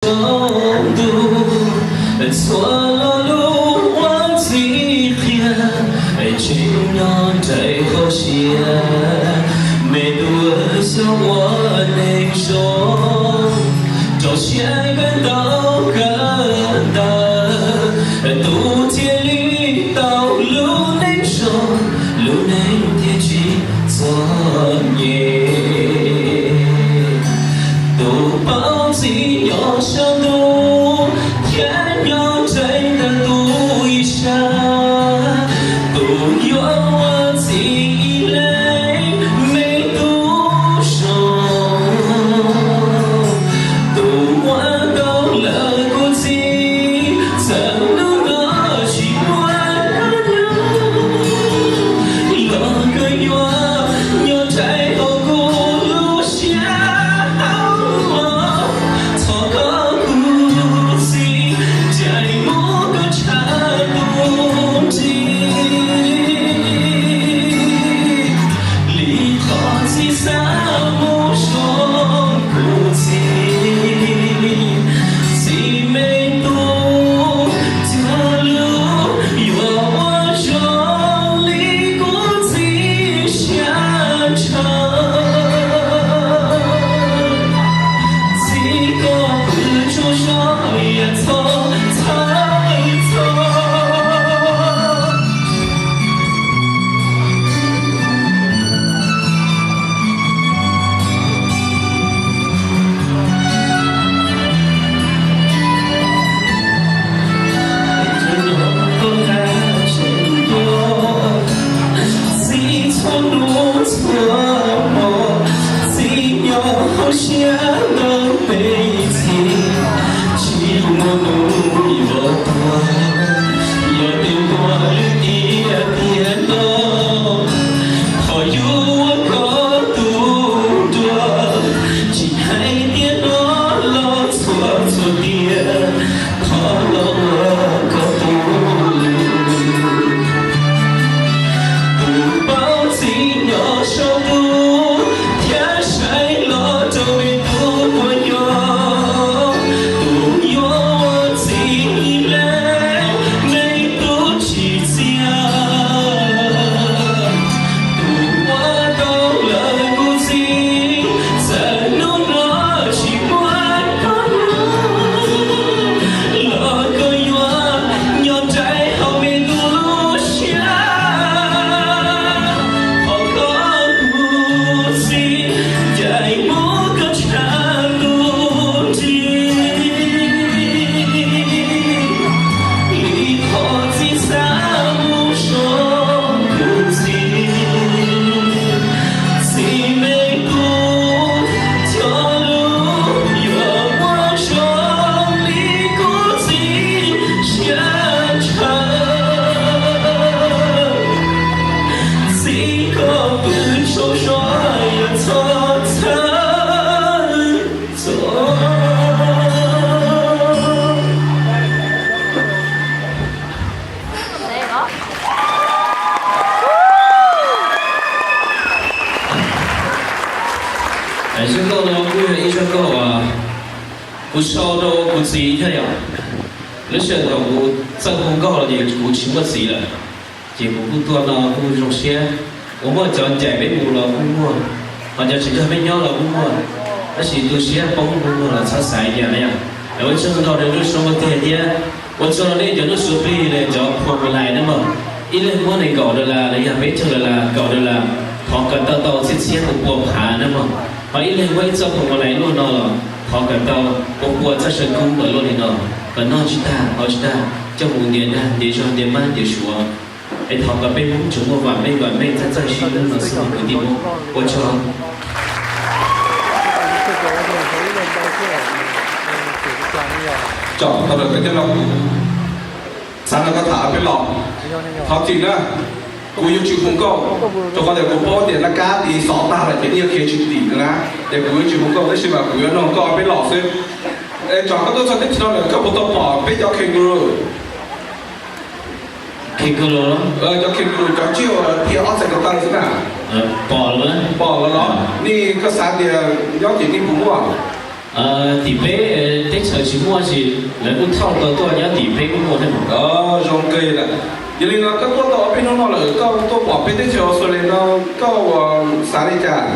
Tsaus ntuj, txhua lo lus ua txij qhia, tseem nyob nraim hauv siab. Me tub xyov ua neeg zoo, rau siab kawg ntau kawg ntawd, tus thiaj li tau lub neej zoo, lub neej thiaj tsis txom nyem. Tus paub txij nyob saum ntuj thiab nyob nraim ntawm tus ib sab, tus yuav ua txij ib leeg me tub zoo. Tus muab tau lawm kuv txiv, txawm hnub no tsis muaj koj nyob, los koj yuav nyob nraim hauv kuv lub siab. Thov koj kuv txiv, ncaim mus koj tshaj tus nrig li qhov txiv xav mus zoo kuv txiv. Txiv me tub, cog lus yuav ua zoo li kuv txiv siab ntshaw. Txiv koj pw tsaug zog yam txhob txhawj txog. Txiv txhua hnub txhua hmo, txiv nyob hauv siab ntau peb txhis, tsis muaj hnub yuav tuag. Yog tus muaj lwm tiam tiam no, thov yus ua koj tus nruab, tsis hais tiam no los txhua txhua tiam, thov los ua koj tus. Tus paub txij nyob saum ntuj thiab saib los rau me tub puas yog tus yuav ua txij ib leeg me tub tsis txias. Tus muab tau lawm kuv txiv, txawm hnub no tsis muaj koj nyob, los koj yuav nyob nraim hauv me tub lub siab. Thov koj kuv txiv, ncaim mus koj tshaj tus nrig li qhov txiv xav mus zoo kuv txiv. Txiv me tub, cog lus yuav ua zoo li kuv txiv siab ntshaw. Txiv koj pw tsaug zog yam txhob txhawj txog. Zaj nkauj no kuj yog ib zaj nkauj uas kuv sau rau kuv txiv thiab yom. Lub sij hawm thaum kuv txawj hu nkauj los ces kuv tsis muaj txiv lawm, ces kuv kuj tuaj no kuj zoo siab. Uas muaj cov ncaim peb mus los kuj muaj, ho cov tsis nrog peb nyob los kuj muaj, tab sis tu siab poob kuj muaj los txhob xav li cas na yom. Ua tsaug ntau rau Nuj Suav tiag thiab ua tsaug rau nej cov Nuj Suav plig los cov phoo ma lais na mog. Ib leeg muab nees nkaum dollar los yog peb caug dollar, kaum dollar, thov kom tau tau txhiab txhiab pua pua phav na mog. Ho ib leeg muab ib txoj phoo ma lais luaj no los thov kom tau pua pua txoj saw kub uas luaj li no, kom noj tsis tag haus tsis tag, coj mus ntiav dag ntiav zog ntiav mab ntiav suav. Es thov kom peb Hmoob tsuas muaj vam meej vam meej txawj txawj sib hlub no xwb kwv tij Hmoob. Ua tsaug. Tsom tau lawm peb cov no, xav no koj tham peb los, thov txim na. Kuv yuav tsis hu nkauj, rau qhov tias kuv paub tias laj kab tis xov tag lawm ces nej yuav khiav tsis tim no na. Ces kuv yuav tsis hu nkauj tab sis mas kuv yuav nug koj peb los xwb. Es tsom koj tuaj txog teb chaws no lawm koj puas tau pom peb cov kangaroo? Kangaroo los? Cov kangaroo cov tsiaj uas dhia ob txhais ko taw xwb na. Pom lawm. Pom lawm los? Nej koj xav tias nyob ces nej puas muaj? Tim peb teb chaws tsis muaj, tab sis lawv kuj thauj tau tuaj nyob tim peb kuj muaj thiab. Zoo kawg lawm. Yog li no koj tuaj tau ob peb hnub no lawm, koj tuaj pom peb teb chaws Australia no, koj ua xav li cas?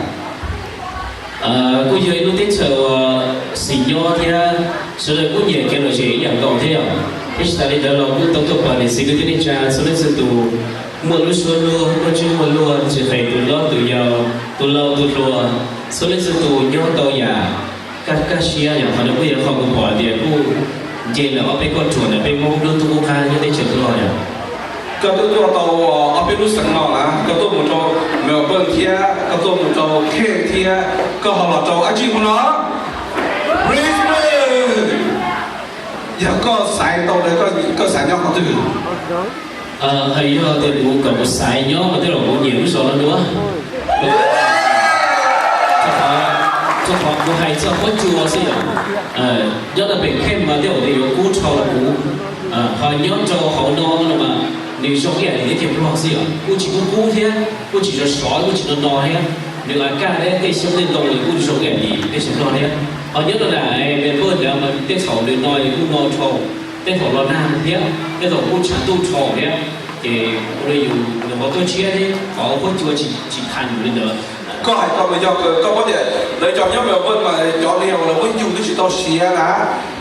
Kuj yog ib lub teb chaws uas xis nyob thiab sawv daws kuj nyiam kev lom zem ib yam nkaus thiab yom. Tab sis tas li ntawd los kuj tau tuaj pom niam txiv kwv tij neej tsa txhua leej txhua tus muaj lub suab luag, muaj ntsej muag luag, tsis hais tus hlob tus yau, tus laus tus hluas, txhua leej txhua tus nyob tau yam kaj siab yom. Qhov no kuj yog qhov kuv pom tias kuj nce lawm ob peb kauj ruam ntawm peb Hmoob lub ntuj qub qab nyob teb chaws Nplog yom. Koj twb tuaj tau ob peb lub xeev no na, koj tuaj mus rau Melbourne thiab, koj tuaj mus rau Cairns thiab, koj ho los rau dab tsi mus no? Brisbane. Yog koj xaiv tau ntawd, koj xav nyob qhov twg? Hais yog tias kuv kom kuv xaiv nyob mas tej zaum kuv nyiam lub zos no dua. Rau qhov kuv hais txog huab cua xwb yom. Nyob rau pem Cairns mas tej zaum nws yuav kub dhau los kuv, ho nyob rau hauv no no mas nws zoo ib yam li teb chaws Nplog xwb yom, kuj tsis kub kub thiab kuj tsis sov sov kuj tsis no no thiab. Nws a kaj thiab tej xyoob tej ntoo nws kuj zoo ib yam li teb chaws Nplog thiab. Ho nyob rau nram Melbourne ntawd mas tej thaum nws no kuj no dhau, tej thaum los nag thiab tej thaum kuj tshav ntuj dhau thiab. Ces ua rau yus nws ho tuaj tshiab thiab qhov huab cua tsis tsis thav yus li ntawd. Koj hais tau mas yog kawg, koj paub tias lawv cov nyob Melbourne mas cov niag uas lawv muab yus twb tsis tau siav na,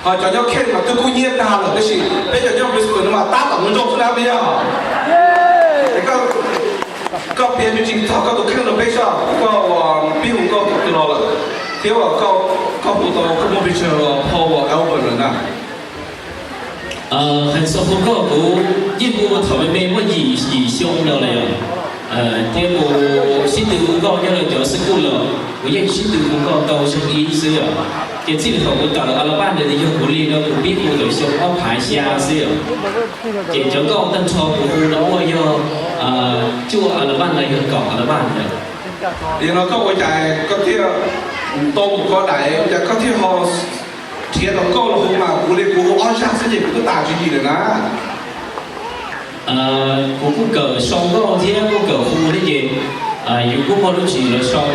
ho cov nyob Cairns mas twb kub hnyiab tag lawm, tab sis peb cov nyob Brisbane no mas tab tom nrog xwb na, puas yog? Koj piav me ntsis txog koj tus kheej rau peb soj, koj ua pib hu nkauj thaum twg los lawm, thiab uas koj hu tau koj muaj pes tsawg phau uas album lawm na? Hais txog hu nkauj kuv yeej hu thaum me me muaj yim yim xyoo no lawm yom. Thiab kuv sib tw hu nkauj nyob rau cov xib kuj los kuv yeej sib tw hu nkauj tau xyoo ib xwb yom. Ces txij li thaum kuv tawm album ntawd yog kuv li no kuv pib hu thaum xyoo ob phav xya xwb yom. Ces cov nkauj tag nrho kuv hu no muaj yog cuaj album los yog kaum album yom. Yog no koj ua cas koj thiaj tau mus koj daim, ua cas koj thiaj ho nrhiav tau nkauj los hu mas kuv li kuv hu ob zaj xwb ces kuv twb tas tswv yim lawm na. Kuv kuj kawm sau nkauj thiab kuj kawm hu thiab ces yus kuj muaj lub tswv yim los sau.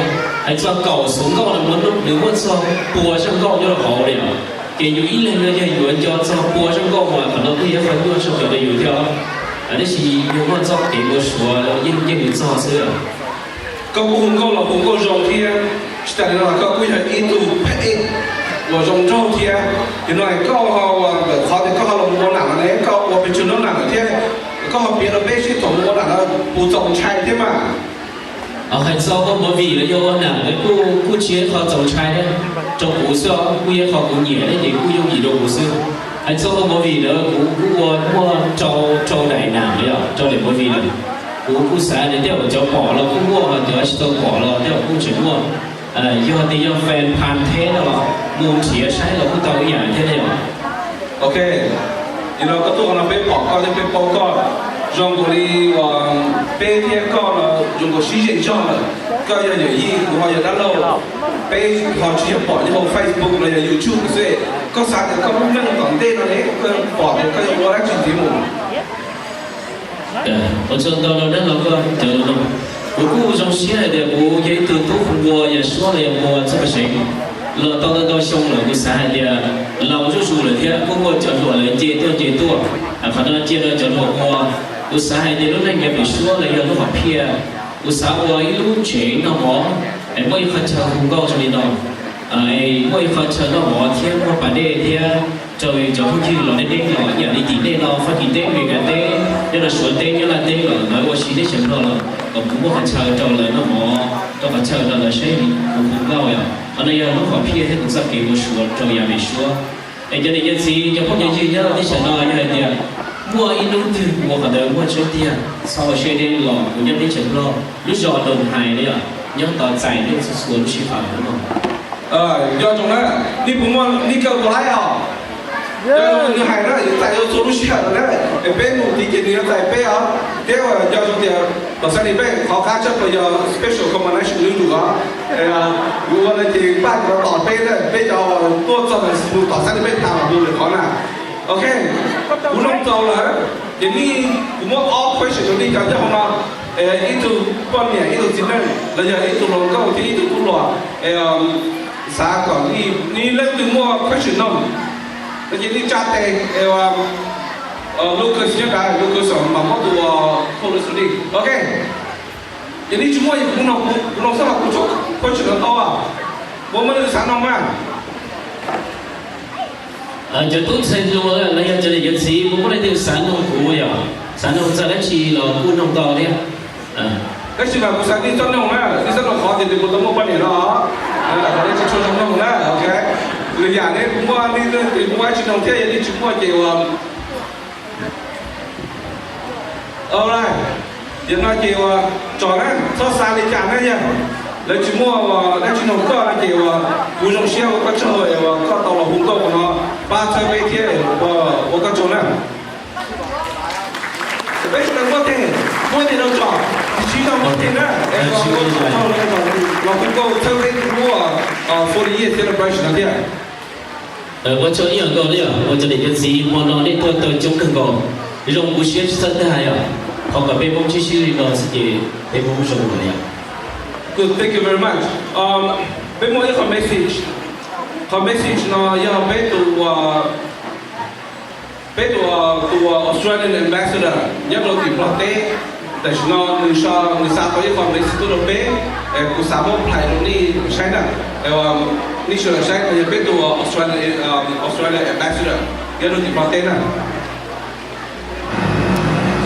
Hais txog kaum xuv nkauj no nws muaj txog pua zaj nkauj nyob rau hauv li os. Ces yus ib leeg no yog yuav nco txog pua zaj nkauj mas qhov no kuj yog qhov nyuaj tshaj plaws rau yus thiab. Tab sis yus muaj txoj kev ua suav yeej yeej yus txog xwb. Koj kuj hu nkauj los hu nkauj zoo thiab, tsis tas li no koj kuj yog ib tug phab ej uas zoo nraug thiab. Yog no koj ho ua ntawm qhov tias koj ho los mus ua nam no ne, koj ua pes tsawg hnub nam lawm thiab, koj ho piav rau peb seb thaum mus ua nam no puas txaus ntshai thiab mas. Hais txog ua movie los yog ua nam kuj kuj tsis yog qhov txaus ntshai thiab, rau kuv xwb kuj yog qhov kuv nyiam thiab ces kuj yooj yim rau kuv xwb. Hais txog ua movie ntawd kuv kuj ua muaj rau rau daim nam lawm, rau daim movie lawm. Kuv kuj xav tias tej zaum cov pom los kuj muaj, ho cov tsis tau pom los tej zaum kuj tseem muaj. Yog tias yog fan Phan Thaib no los mus nrhiav saib los kuj tau ib yam thiab ne yom. Ok, yog no koj tuaj no peb pom koj thiab peb paub koj zoo nkaus li uas peb thiab koj no zoo nkaus sib zem zog lawm. Koj yog yawm yij, kuv ho yog dab laug, peb ho tsis yog pom nyob hauv Facebook los yog YouTube xwb. Koj xav tias koj lub neej tom ntej no ne koj pom tias koj yuav ua dab tsi ntxiv mus? Ua tsaug ntau rau dab laug koj cov lus no. Kuv kuj zoo siab hais tias kuv yog ib tug tub hu nkauj yam suab los yog mus txog pem seev los tau ntau ntau xyoo lawm, kuv xav hais tias laus zuj zus lawm thiab kuj muaj cov hluas lawv nce tuaj nce tuaj. Qhov no cia rau cov hluas ua. Kuv xav hais tias lub neej yog pem suab los yog lub hom phiaj, kuv xav ua ib lub tsev noj mov es muaj ib qhov chaw hu nkauj zoo li no, es muaj ib qhov chaw noj mov thiab muaj pas dej thiab rau cov phooj ywg los deb deb los ib yam li tim nej no Fab Kis teb, Amelikas teb, nyob rau Suav teb, nyob Nyab Laj teb los lawv ua si teb chaws Nplog los kom kuv muaj qhov chaw rau lawv noj mov, rau qhov chaw rau lawv saib kuv hu nkauj yom. Qhov no yog lub hom phiaj thiab kuv txoj kev ua suav rau yav pem suab. Es cov niam cov txiv cov phooj cov ywg nyob teb chaws no yog hais tias muaj ib hnub twg kuv ua qhov ntawd muaj tseeb tiag, txhob ua siab deb los kuv nyob teb chaws Nplog lub zos Nroos Hais li os, nyob tos txais nej txhua txhua lub sij hawm no. Nco ntsoov na, nej puas muaj link Skype os? Nws hais na yuav txais rau txhua lub sij hawm na, es peb mus tid ces nws yuav txais peb os. Thiab nco ntsoov tias tom Sunday Bake qhov qab tshaj plaws yog special combination nws lus os. Kuv ua no ces pab cov tom peb na, peb cov tuaj txog mus tom Sunday Bake tas mas mus lwm qhov na. Ok, kuv nug txaus lawm, ces nej, kuv muab ob question rau nej cov nyob hauv no, ib tug poj niam ib tug txiv neej los yog ib tug hluas nkauj thiab ib tug tub hluas, Xav kom nej leej twg muaj question no, no ces nej tsa tes, Lucas nyob nrad, Lucas mam muab tus publicity. Ok, ces nej tsis muaj, kuv noog xwb los kuv tshuav question no tau. Puas muaj leej twg xav noog mas? Cov tub ntxhais hluas los yog cov niam cov txiv, puas muaj leej twg xav noog kuv, yog xav noog txog dab tsi los kuj noog tau thiab. Tab sis mas kuv xav nej txhob noog na, nej txhob noog qhov tias nws puas tau muaj poj niam no, nej tsis tshua zoo noog na. Ok, lwm yam nej muaj, nej muaj tsis noog thiab, yog nej tsis muaj ces uas Alright, yog no ces uas tso na, txhob xav li cas na yog lawv tsis muaj dab tsi noog koj no ces uas kuv zoo siab ua koj tsaug uas koj tau los hu tuaj qhov no pab txhawb peb thiab ua koj tsaug na. Peb sawv daws muab tes, muab tes rau tsom, tsis tau muab tes na, los hu nkauj txhawb peb lub forty year celebration no thiab. Ua tsaug ib yam nkaus li, ua cov niam cov txiv hmo no nej tuaj tau coob kawg nkaus, zoo kuv siab tsis txawj tag yom. Thov kom peb Hmoob sib sib li no xwb ces peb Hmoob zoo lawm yom. Good, thank you very much. Peb muaj ib qho message, qhov message no yog peb tus peb tus, tus Australian ambassador nyob rau tim Nplog teb, tam sim no nws xa, nws xa tau ib qho message tuaj rau peb, kuv xav muab play rau nej saib na. Nej sawv daws saib, yog peb tus Australian ambassador nyob rau tim Nplog teb na.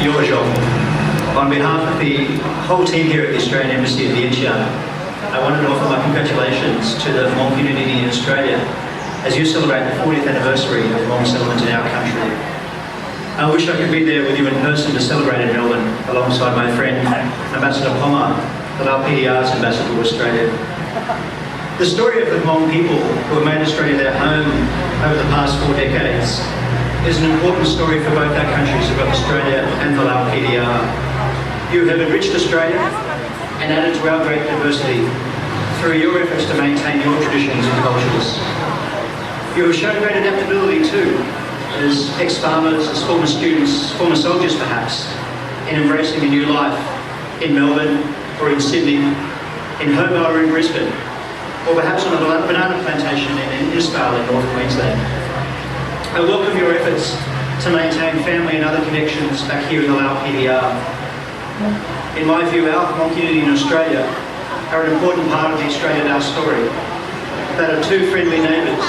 Your Zong. On behalf of the whole team here at the Australian Embassy of Vientiane, I wanted to offer my congratulations to the Hmong community in Australia as you celebrate the fortieth anniversary of Hmong settlement in our country. I wish I could be there with you in person to celebrate in Melbourne alongside my friend, Ambassador Pomar, the Lao P D R's ambassador to Australia. The story of the Hmong people who have made Australia their home over the past four decades is an important story for both our countries, for both Australia and the Lao P D R. You have enriched Australia and added to our great diversity through your efforts to maintain your traditions and cultures. You have shown great adaptability too, as ex-farmers, as former students, former soldiers perhaps, in embracing a new life in Melbourne or in Sydney, in Hobart or in Brisbane, or perhaps on a banana plantation in Innisfail in North Queensland. I welcome your efforts to maintain family and other connections back here in the Lao P D R. In my view, our Hmong community in Australia are an important part of the Australia-Lao story, that of two friendly neighbours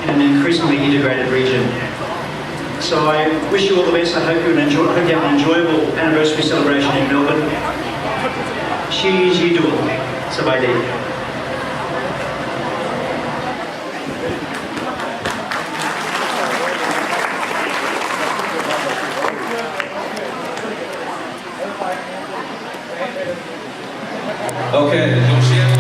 in an increasingly integrated region. So I wish you all the best. I hope you enjoy, hope you have an enjoyable anniversary celebration in Melbourne. Shi Ji Duo, Sabai Day. Ok, zoo siab.